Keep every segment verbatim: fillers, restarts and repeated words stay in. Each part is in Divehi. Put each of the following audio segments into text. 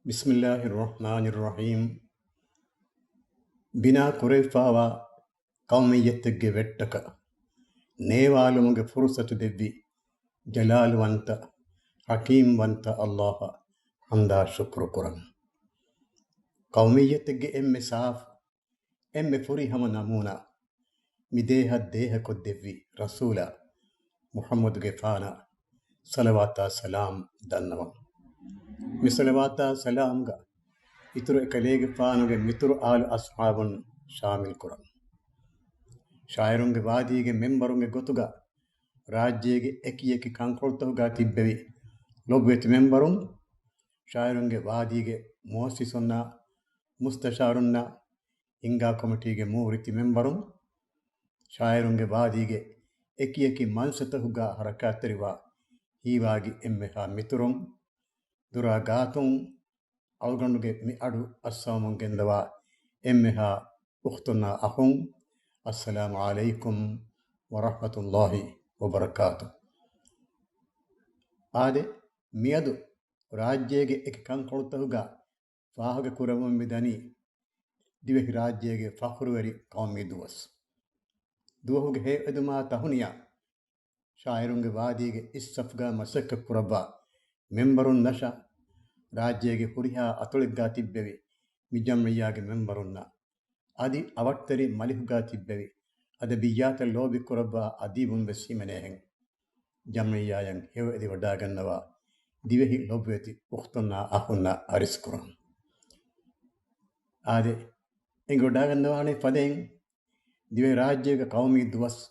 ބިސްމިއްލާހިއްރަޙްމާނިއްރަޙީމް. ބިނާ ކުރެވިފާވާ ޤައުމިއްޔަތެއްގެ ވެއްޓަކަށް ނޭވާލުމުގެ ފުރުޞަތު ދެއްވި ޖަލާލުވަންތަ، ޙަކީމްވަންތަ ﷲ އަށް ޙަމްދާ ޝުކުރު ކުރަން. ޤައުމިއްޔަތެއްގެ އެންމެ ސާފު، އެންމެ ފުރިހަމަ ނަމޫނާ، މި ދޭހަށް ދޭހަކޮށްދެއްވި ރަސޫލާ މުޙައްމަދުގެފާނަށް ޞަލަވާތާ ސަލާމް ދަންނަވަން. މި ޞަލަވާތާ ސަލާމްގަ އިތުރު އެކަލޭގެފާނުގެ މިތުރު އާލު އަޞްޙާބުން ޝާމިލް ކުރަން. ޝާއިރުންގެ ވާދީގެ މެންބަރުންގެ ގޮތުގަ ރާއްޖޭގެ އެކި އެކި ކަންކޮޅުތަކުގަ ތިއްބެވި ލޮބުވެތި މެންބަރުން، ޝާއިރުންގެ ވާދީގެ މުއައްސިސުންނާ، މުސްތަޝާރުންނާ، ހިންގާ ކޮމިޓީގެ މޫރިތި މެންބަރުން، ޝާއިރުންގެ ވާދީގެ އެކިއެކި މަންސަތަކުގަ ހަރަކާތްތެރިވާ ހީވާގި އެންމެހާ މިތުރުން، ދުރާ ގާތުން، އަޅުގަނޑުގެ މި އަޑު އައްސަވަމުން ގެންދަވާ އެންމެހާ އުޚްތުންނާ އަޚުން، އައްސަލާމު ޢަލައިކުމް ވަރަޙްމަތުﷲ ވަބަރަކާތުހު. އާދެ، މިއަދު ރާއްޖޭގެ އެކި ކަންކޮޅުތަކުގަ ފާހަގަކުރަމުން މިދަނީ ދިވެހިރާއްޖޭގެ ފަޚުރުވެރި ޤައުމީ ދުވަސް. ދުވަހުގެ ހެޔޮއެދުމާ ތަހުނިޔާ، ޝާއިރުންގެ ވާދީގެ އިސްސަފުގަ މަސައްކަތްކުރައްވާ މެންބަރުންނަށާ، ރާއްޖޭގެ ހުރިހާ އަތޮޅެއްގަ ތިއްބެވި މި ޖަމްޢިއްޔާގެ މެންބަރުންނަށް، އަދި އަވަށްޓެރި މަލިކުގަ ތިއްބެވި އަދަބިއްޔާތަށް ލޯބިކުރައްވާ އަދީބުން ވެސް ހިމެނޭހެން. ޖަމްޢިއްޔާއަށް ހެޔޮއެދިވަޑާގަންނަވާ ދިވެހި ލޮބުވެތި އުޚްތުންނާ އަޚުންނަށް އަރިސްކުރަން. އާދެ، އެނގިވަޑާގަންނަވާނެ ފަދައިން، ދިވެހިރާއްޖޭގެ ޤައުމީ ދުވަސް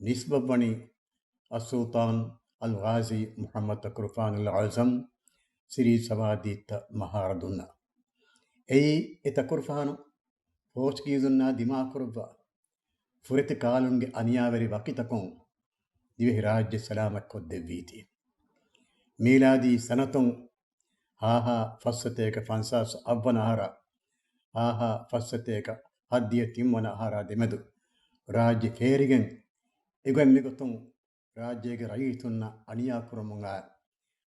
ނިސްބަތްވަނީ އައްސުލްޠާން އަލްޣާޒީ މުޙައްމަދު ތަކުރުފާނުލް އަޢުޒަމް ސިރީ ސަވާދީއްތަ މަހާރަދުންނަށް. އެއީ އެ ތަކުރުފާނު ޕޯޗުގީޒުންނާ ދިމާކުރައްވާ ފުރެތި ކާލުންގެ އަނިޔާވެރި ވަކިތަކުން ދިވެހިރާއްޖެ ސަލާމަތްކޮށްދެއްވީތީ. މީލާދީ ސަނަތުން ހާހާ ފައްސަތޭކަ ފަންސާސް އަށްވަނަ އަހަރާ، ހާހާ ފައްސަތޭކަ ހައްދިހަ ތިންވަނަ އަހަރާ ދެމެދު ރާއްޖެ ފޭރިގެން، އެގޮތް މިގޮތުން ރާއްޖޭގެ ރައްޔިތުންނަށް އަނިޔާކުރަމުން އައި،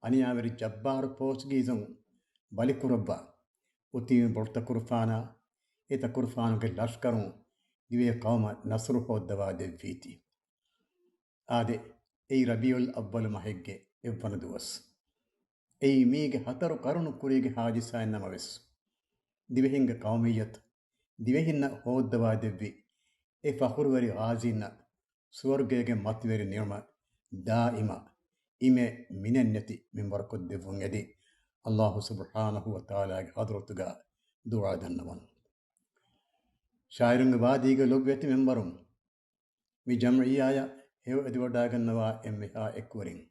އަނިޔާވެރި ޖައްބާރު ޕޯޗުގީޒުން ބަލިކުރައްވާ، އޮތީ ބޮޑުތަކުރުފާނާ، އެ ތަކުރުފާނުގެ ލަޝްކަރުން ދިވެހި ޤައުމަށް ނަޞްރު ހޯއްދަވާ ދެއްވީތީ. އާދެ، އެއީ ރަބީޢުލް އައްވަލު މަހެއްގެ އެއްވަނަ ދުވަސް. އެއީ މީގެ ހަތަރު ޤަރުނު ކުރީގެ ހާދިސާއެއް ނަމަވެސް، ދިވެހިންގެ ޤައުމިއްޔަތު ދިވެހިންނަށް ހޯއްދަވާ ދެއްވި އެ ފަޚުރުވެރި ޣާޒީންނަށް ސުވަރުގޭގެ މަތިވެރި ނިޢުމަތް ދާއިމަށް އިމެ މިނެއްނެތި މިންވަރުކޮށްދެއްވުން އެދި، ﷲ ސުބްޙާނަހޫ ވަތަޢާލާގެ ޙަޟްރަތުގަ ދުޢާ ދަންނަވަން. ޝާއިރުންގެ ވާދީގެ ލޮބުވެތި މެންބަރުން، މި ޖަމްޢިއްޔާއަށް ހެޔޮއެދިވަޑާގަންނަވާ އެންމެހާ އެކުވެރިން.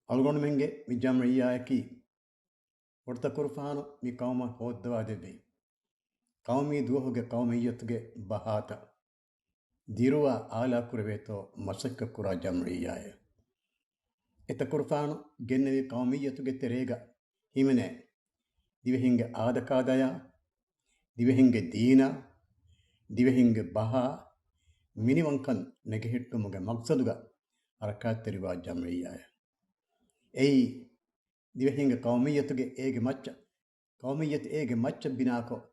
އަޅުގަނޑުމެންގެ މި ޖަމްޢިއްޔާއަކީ ބޮޑުތަކުރުފާނު މި ޤައުމަށް ހޯއްދަވާ ދެއްވި ޤައުމީ ދުވަހުގެ ޤައުމިއްޔަތުގެ ބަހާތައް ދިރުވާ އާލާކުރެވޭތޯ މަސައްކަތްކުރާ ޖަމްޢިއްޔާއެއް. އެތަކުރުފާނު ގެންނެވި ޤައުމިއްޔަތުގެ ތެރޭގަ ހިމެނޭ ދިވެހިންގެ އާދަކާދަޔާ، ދިވެހިންގެ ދީނާ، ދިވެހިންގެ ބަހާ، މިނިވަންކަން ނެގެހިއްޓުމުގެ މަޤްޞަދުގަ ހަރަކާތްތެރިވާ ޖަމްޢިއްޔާއެއް. އެއީ، ދިވެހިންގެ ޤައުމިއްޔަތުގެ އޭގެ މައްޗަށް، ޤައުމިއްޔަތު އޭގެ މައްޗަށް ބިނާކޮށް،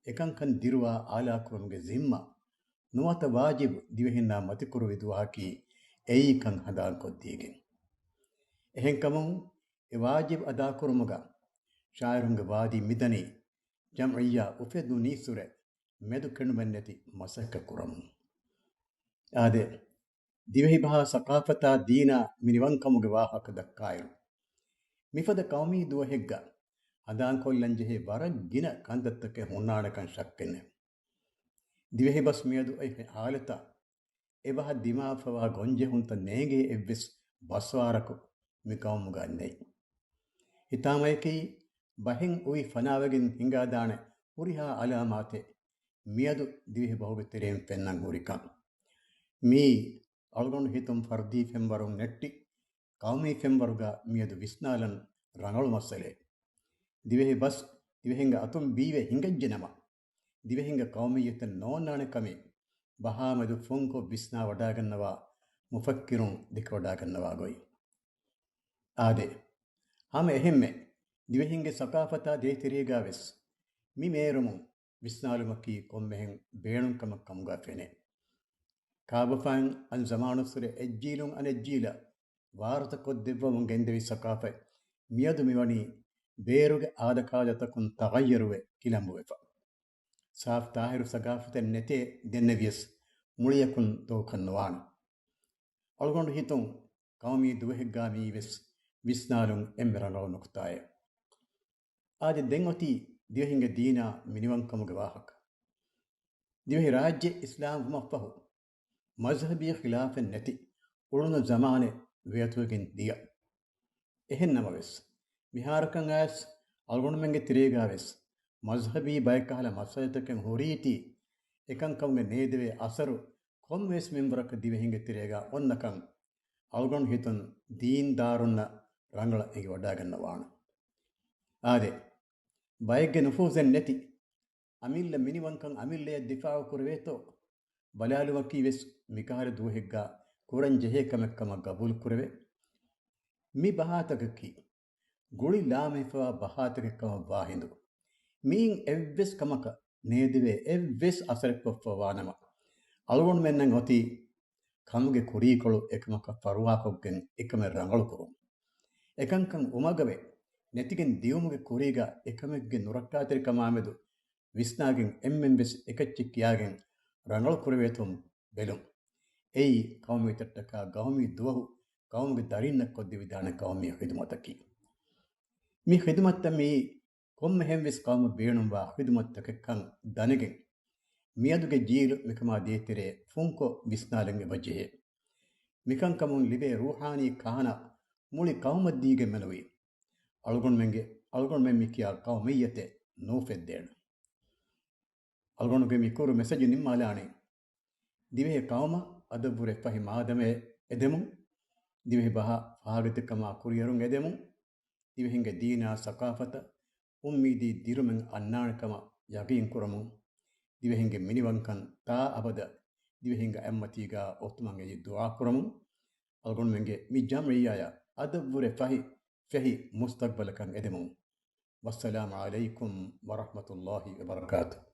އެކަންކަން ދިރުވާ އާލާކުރުމުގެ ޒިންމާ ނުވަތަ ވާޖިބު ދިވެހިންނާ މަތިކުރުވި ދުވަހަކީ އެއީކަން ހަނދާންކޮށްދީގެން. އެހެންކަމުން، އެ ވާޖިބު އަދާކުރުމުގަ ޝާއިރުންގެ ވާދީ މިދަނީ ޖަމްޢިއްޔާ އުފެދުނީއްސުރެ މެދުކެނޑުމެއްނެތި މަސައްކަތްކުރަމުން. އާދެ، ދިވެހިބަހާ ސަޤާފަތާ ދީނާ މިނިވަންކަމުގެ ވާހަކަ ދައްކާއިރު، މިފަދަ ޤައުމީ ދުވަހެއްގަ ހަނދާންކޮށްލަންޖެހޭ ވަރަށް ގިނަ ކަންތައްތަކެއް ހުންނާނެކަން ޝައްކެއް ނެތް. ދިވެހިބަސް މިއަދު އޮތް ހާލަތަށް އެބަހަށް ދިމާވެފަވާ ގޮންޖެހުންތައް ނޭނގޭ އެއްވެސް ބަސްވާރަކު މި ޤައުމުގަ ނެތް. ހިތާމަޔަކީ، ބަހެއް އުވި ފަނާވެގެން ހިނގާދާނެ ހުރިހާ އަލާމާތެއް މިއަދު ދިވެހި ބަހުގެ ތެރެއިން ފެންނަން ހުރިކަން. މިއީ އަޅުގަނޑު ހިތުން ފަރުދީ ފެންވަރުން ނެއްޓި ޤައުމީ ފެންވަރުގަ މިއަދު ވިސްނާލަން ރަނގަޅު މައްސަލައެއް. ދިވެހި ބަސް ދިވެހިންގެ އަތުން ބީވެ ހިނގައްޖެ ނަމަ، ދިވެހިންގެ ޤައުމިއްޔަތެއް ނޯންނާނެ ކަމެއް ބަހާމެދު ފުންކޮށް ވިސްނާވަޑާގަންނަވާ މުފައްކިރުން ދެކެވަޑާގަންނަވާ ގޮތް. އާދެ، ހަމަ އެހެންމެ، ދިވެހިންގެ ސަޤާފަތާ ދޭތެރޭގާވެސް މި މޭރުމުން ވިސްނާލުމަކީ ކޮންމެހެން ބޭނުންކަމެއް ކަމުގާ ފެނޭ. ކާބަފައިން އަންޒަމާނުއްސުރެ އެއްޖީލުން އަނެއްޖީލަށް ވާރުތަކޮށްދެއްވަމުން ގެންދެވި ސަޤާފަތް މިއަދު މިވަނީ ބޭރުގެ އާދަކާދަތަކުން ތަޣައްޔަރުވެ ކިލަނބުވެފަ. ސާފް ތާހިރު ސަޤާފަތެއް ނެތޭ ދެންނެވިޔަސް މުޅިއަކުން ދޯކަށް ނުވާނެ. އަޅުގަނޑު ހިތުން ޤައުމީ ދުވަހެއްގާ މިއީވެސް ވިސްނާލުން އެންމެ ރަނގަޅު ނުކުތާއެއް. އާދެ، ދެން އޮތީ ދިވެހިންގެ ދީނާ މިނިވަންކަމުގެ ވާހަކަ. ދިވެހި ރާއްޖެ އިސްލާމް ވުމަށްފަހު މަޒްހަބީ ޚިލާފެއް ނެތި އުޅުނު ޒަމާނެއް ވޭތުވެގެން ދިޔަ. އެހެން ނަމަވެސް، މިހާރަކަށް އައިސް އަޅުގަނޑުމެންގެ ތެރޭގާވެސް މަޒްހަބީ ބަޔެއް ކަހަލަ މައްސަލަތަކެއް ހުރީތީ، އެކަންކަމުގެ ނޭދެވޭ އަސަރު ކޮންމެވެސް މިންވަރަކަށް ދިވެހިންގެ ތެރޭގާ އޮންނަކަން އަޅުގަނޑު ހިތުން ދީންދާރުންނަށް ރަނގަޅަށް އެނގިވަޑައިގަންނަވާނެ. އާދެ، ބައެއްގެ ނުފޫޒެއް ނެތި އަމިއްލަ މިނިވަންކަން އަމިއްލަޔަށް ދިފާޢު ކުރެވޭތޯ؟ ބަލާލުމަކީ ވެސް މިކަހަލަ ދުވަހެއްގާ ކުރަން ޖެހޭ ކަމެއް ކަމަށް ގަބޫލު ކުރެވޭ. މި ބަހާތަކަކީ ގުޅި ލާމެހިފަވާ ބަހާތަކެއް ކަމަށް ވާ ހިނދު، މިއިން އެއްވެސް ކަމަކަށް ނޭދެވޭ އެއްވެސް އަސަރެއް ކޮށްފަ ވާނަމަ، އަޅުގަނޑުމެންނަށް އޮތީ ކަމުގެ ކުރީކޮޅު އެކަމަކަށް ފަރުވާކޮށްގެން އެކަމެއް ރަނގަޅު ކުރުން. އެކަންކަން އުމަގަވެ ނެތިގެން ދިޔުމުގެ ކުރީގަ އެކަމެއްގެ ނުރައްކާތެރިކަމާމެދު ވިސްނާގެން އެންމެން ވެސް އެކައްޗެއް ކިޔާގެން ރަނގަޅު ކުރެވޭތޯ ބެލުން. އެއީ ޤައުމީތައްޓަކާ ޤައުމީ ދުވަހު ޤައުމުގެ ދަރިންނަށް ކޮށްދެވިދާނެ ޤައުމީ ޚިދުމަތަކީ. މި ޚިދުމަތްތައް މިއީ ކޮންމެހެން ވެސް ޤައުމަށް ބޭނުންވާ ޚިދުމަތްތަކެއްކަން ދަނެގެން، މިއަދުގެ ޖީލު މިކަމާ ދޭތެރޭ ފުންކޮށް ވިސްނާލަން އެބަޖެހޭ. މިކަންކަމުން ލިބޭ ރޫޙާނީ ކަހަނަ މުޅި ޤައުމަށް ދީގެން މެނުވީ. އަޅުގަނޑުމެންގެ، އަޅުގަނޑުމެން މި ކިޔާ ޤައުމިއްޔަތެއް ނޫފެއްދޭނެ. އަޅުގަނޑުގެ މި ކުރު މެސެޖު ނިންމާލާނީ، ދިވެހި ޤައުމަށް އަދަބުވުރެ ފަހި މާދަމައެއް އެދެމުން، ދިވެހި ބަހަށް ފާގަތިކަމާ ކުރިއެރުން އެދެމުން، ދިވެހިންގެ ދީނާ ސަޤާފަތަށް އުއްމީދީ ދިރުމެއް އަންނާނެ ކަމަށް ޔަޤީން ކުރަމުން، ދިވެހިންގެ މިނިވަންކަން ތާ އަބަދަށް ދިވެހިންގެ އަތްމަތީގާ އޮތުމަށް އެދި ދުޢާ ކުރަމުން، އަޅުގަނޑުމެންގެ މި ޖަމްޢިއްޔާއަށް އަދަބުވުރެ ފަހި ފެހި މުސްތަޤްބަލަކަށް އެދެމުން. ވައްސަލާމު ޢަލައިކުމް ވަރަޙްމަތުﷲ ވަބަރަކާތުހު.